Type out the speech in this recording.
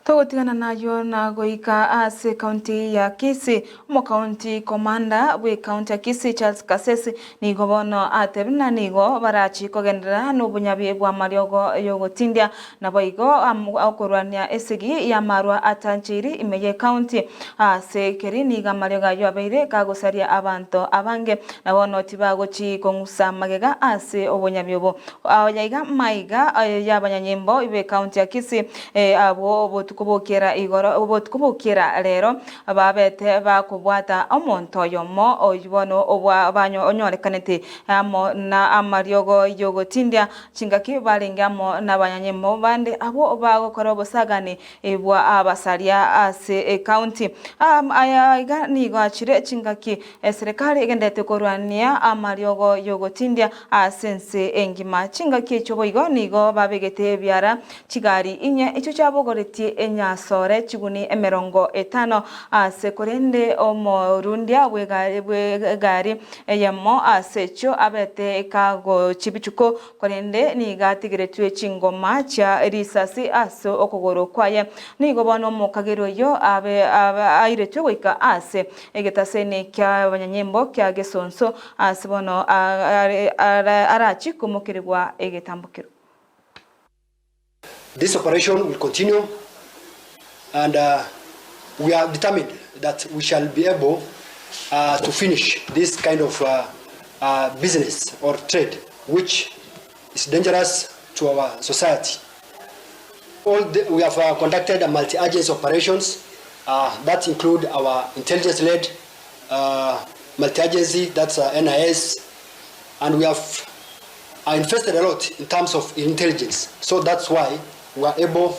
Togotigana nayio na goika ase ekaunti ya Kisii. Omokaunti komanda bw'ekaunti ya Kisii Charles Kasesi nigo bono atebire ng'a nigo barachi kogenderera nobonyabi bw'amariogo y'ogotindia naboigo okorwania esegi y'amarwa atancheiri ime y'ekaunti. Ase ekeri nigo amariogo ayio abeire kagosaria abanto abange na bono tibagochi kong'usa magega ase obonyabi obo. Ayaiga maiga y'abanyanyimbo b'ekaunti ya Kisii abwo obotuko bokiera igoro obotuko bokiera rero babete bakobwata omonto oyomo oyio bono onyorekanete amo na amariogo y'ogotindia chingaki barenge amo nabanyanyimbo bande abwo bagokora obosagani bwa abasaria ase ekaunti. Aya iga nigo achire chingaki eserekari egenderete korwania amariogo y'ogotindia ase ense engima. Chingaki echio boigo nigo babegete ebiara chigari inye echio chiabogoretie enyasore chiguni emerongo etano ase korende omorundia bw'egari eyemo ase echio abete kagochibichuko Korende nigo atigeretwe chingoma chia risasi ase okogoro kwaye. Nigo bono omokageri oyio abe airetwe goika ase egetaseni ki'abanyanyimbo kia gesonso, ase bono arachie komokerigwa egetambokero. This operation will continue and we are determined that we shall be able to finish this kind of business or trade which is dangerous to our society. All the, we have conducted a multi-agency operations that include our intelligence-led multi-agency, that's NIS, and we have invested a lot in terms of intelligence. So that's why we are able